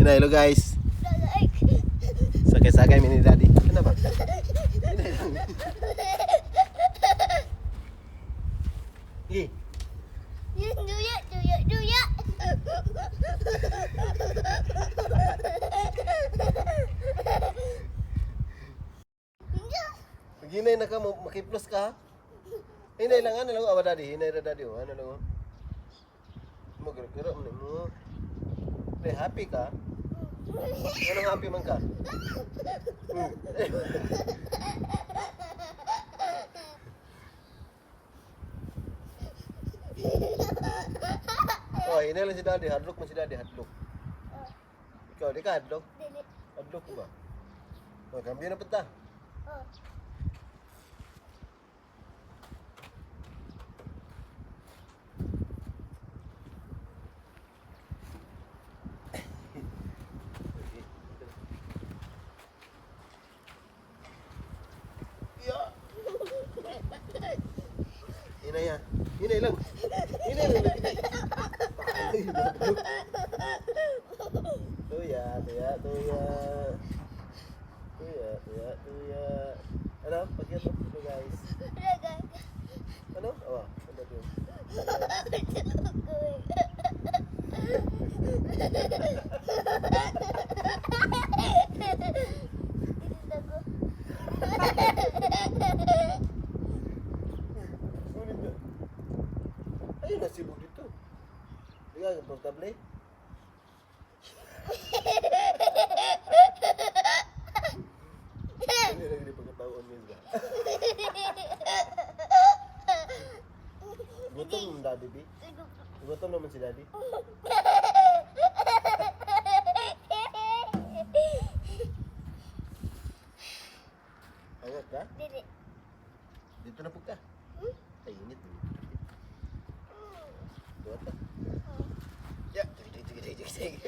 Hinay, hello guys. Sakay-sakay mi ni Daddy. Ano ba? Hinay lang. Sige. Duya, duya, duya. Pag hinay na ka, makiplos ka ha? Hinay lang, ano lang, awa Daddy. Hinay ra Daddy, oh. Ano lang, oh. Magkira mo mo. Pre, happy ka? Anong happy man ka? Oh, hinay lang si Daddy. Hadlok man si Daddy, hadlok. Ikaw, di ka hadlok? Dili. Hadlok ba? Oh, kambyo na punta. Oh. Yeah. Hinay ha. Hinay lang. Hinay lang. Hinay. Ay, hadlok. Tuya, tuya, tuya. Tuya, tuya, tuya. Ano? Pagkita ko guys. Raga. Ano? Awa, ano yun? Sulit na. Ayun na, sibog dito. Hindi ka komportable? Hindi na hindi pagkataon niya ba? Gutom ng Daddy B? Gutom naman si Daddy? Angat ka? Dili. Dito na po ka. Ay, init. Duwat ka. Ya, sige, sige, sige, sige, sige.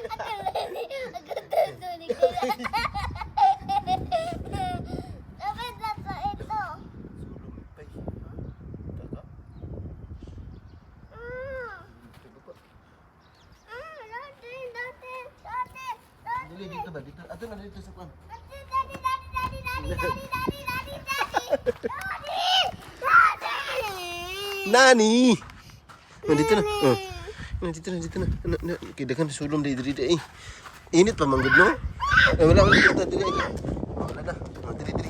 Dapat nasa ito. Sulong pay. Taka. Ito pa. Dati, dati, dati, dati. Dili dito ba? Dito. Ato na dito sa kwan. Dati, dati, dati, dati, dati, dati, dati, dati, dati, dati, dati. Nani! Nandito na. Oh. Nandito na, dito na. Na, na. Kaya daghan sulong diri diri eh. Init pa man gud no? Eh, wala wala dito diri. Wala na. Oh, diri diri.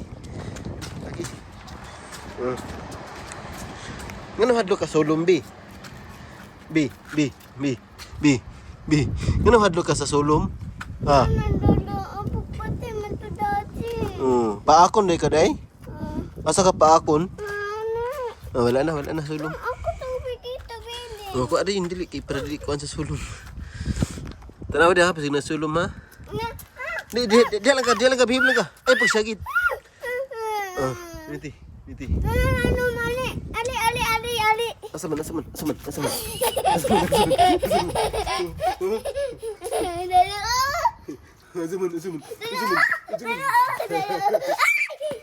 Lagi. Oh. Ngano hadlo ka sulong bi? B, B, B, B, B. Ngano hadlo ka sa sulom? Ha? Nandolo, ang pagpatay man to dati. Oh, paakon day ka day? Ah, Asa ka paakon? ano? Oh, wala na, wala na sulom. Ako tubig ito, Billy. Oh, kuha rin dili kay para dili kuan sa sulom. Tanaw dia pasig na sulom ha. Nga, Di di di, di lang ka, di lang ka, bihim lang ka. Ay pagsagit. Oh, niti, niti. Ano, ano, mali. Ali, ali, ali, ali. Asa man, asa man, asa man, asa man. Dali, oh! Asa man, asa man, asa man. Dali, oh! Dali, oh! Ay!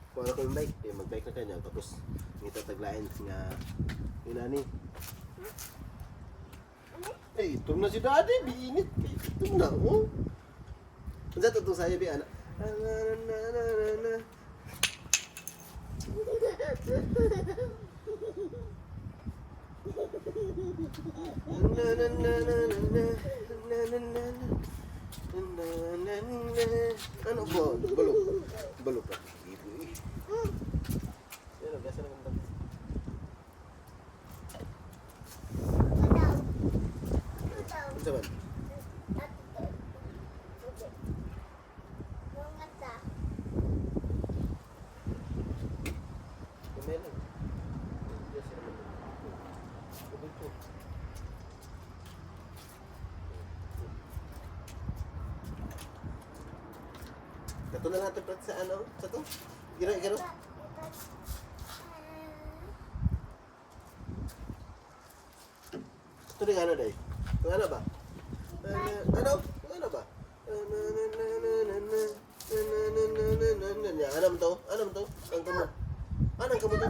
Kuha ko yung bike, eh, magbike na kanya tapos ngita taglain nga inani. Eh, itom na si Daddy, biinit. Itom na, oh. Unsa to itong sayo, bi, ana? Na, na, na, na, na, na. Na, na, na, na, na, na, na, na, na. Na, na, na, na. Ano ba? Balo. Balo pa. Ibo eh. Yan, gasa na kang Unsa man? Kamay lang. Gasa naman. Tubig ko. Kato na natin prat sa ano? Sa to? Giro, giro. Ito na ano day? Ito ano ba? Ano? Ano? Ano ba? Ano to? Ano to? Ang kamo. Anong kamo to?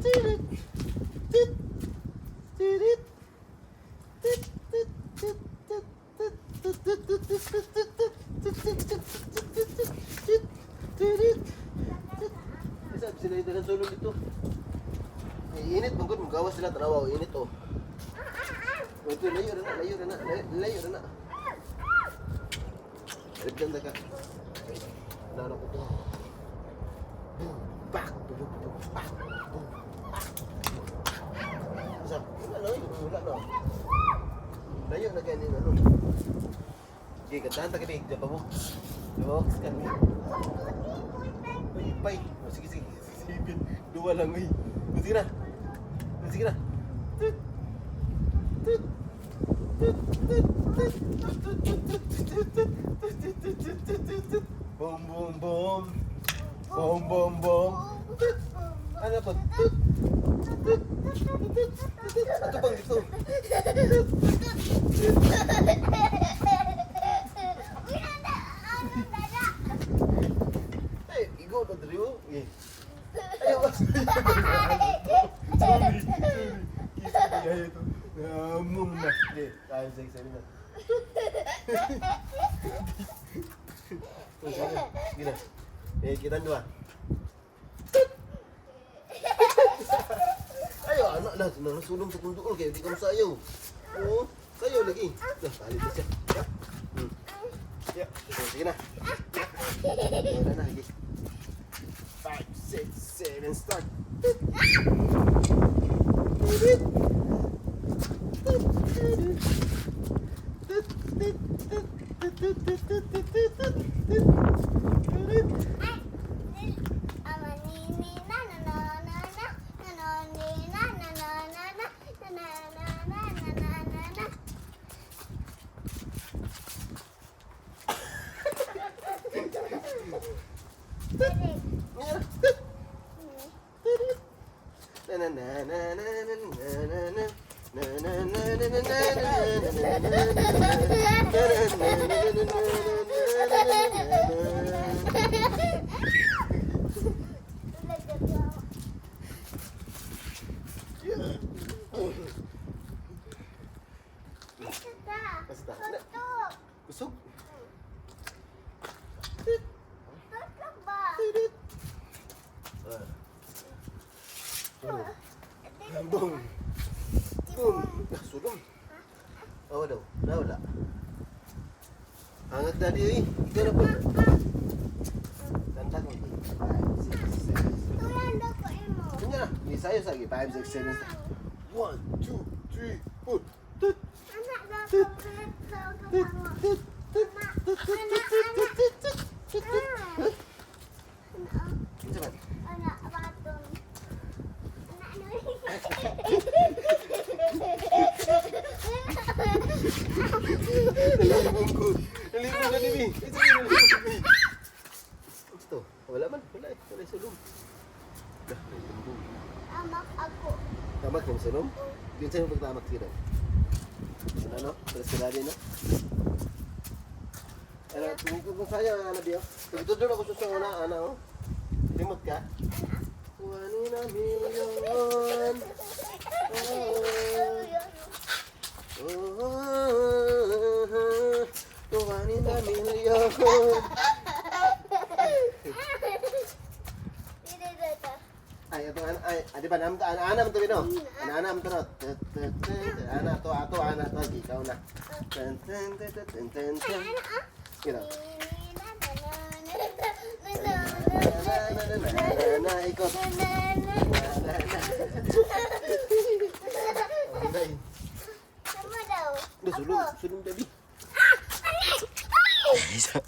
Tirit. Tit. Tirit. Tit, tit, tit, tit, tit, tit, tit, tit, tit, tit, tit, tit, tit, tit, tit, tit, tit, tit, tirit. Tit. Isa, sila yung dagang sulong dito. Ay, init, magod, magawas sila, tanawa, oh, init, oh. Oh, ito, layo na, layo na, layo, layo na. Alip ka. Wala na ko to. Boom, pak, boom, boom, pak, boom, pak. Isa, wala na, eh, wala na. Layo na ganyan, ano. Sige, kantahan ta kini, Japabox. Japabox kan. Uy, ipay. Oh, sige, sige. Sige, duwa lang, uy. Sige na. Sige na. Tut. Tut. Tut, tut, tut, tut, tut, tut, tut, tut, tut, tut, tut, tut, tut, tut. Boom, boom, boom. Boom, boom, boom. Tut. Ano pa? Tut. Tut, tut, tut, tut. Ato bang dito? Ay, igo pa diri oh. Eh. Ayaw. Sorry, sorry. Kiss ko kaya ito. Namong na. Okay, 5, 6, 7, 8. Oh, sige na. Sige na. Eh, kita dua. Ayo, anak lah, senang sulung sa kundol kayo, di ka masayaw. Oo, sayaw lagi. Dah, balik na siya. Ya. Ya, sige na. Ya. Wala na, sige. 5, 6, 7, start. Tut. Tut. Tut, tut. Tut, tut, tut, tut, tut, tut, tut, tut, tut, tut, tut. Tut. Na na na na na na na na na na na na na na na. Basta. Kusog. Boom. Boom. Ah, sulong. Oh, daw. Wala, wala. Hangat na di eh. Ikaw na po. Kanta ko. 5, 6, 7. Kanya na. Di sayo sa 5, 6, 7. 1, 2, 3, 4. Tut. Tut. Tut. Tut. Tut. Tut. Tut. Tut. Tut. Tut. Tut. Tut. Tut. Huh? Kinsa man? Nalibong ko. Nalibong ka, Dibi. Ito yun, nalibong ko. Ito. Wala man. Wala eh. Wala yung sulong. Dah, nalibong. Amak ako. Tamak yung sulong? Yun sa'yo pagtamak sila. Ano, no? Para sila din, no? Ano, tumingkod mo sa'yo, ano, Biyo? Tugtudor ako sa una, ano, oh. Limot ka? One in a million. Oh, oh, oh, oh, one in a million. Ay, ito, ana, ay, ah, di ba, nam, ana, ana, man to, no? Ana, ana, man to, no? Tut, tut, tut, ana, to, ato, ana, to, ikaw na. Tun, tun, tun, tun, tun, tun, tun. Yun, oh. Na, na, na, na, na, na, ikot. Na, na, na. Oh, nay. Sama daw. Dah, sulung, sulung tadi. Isa.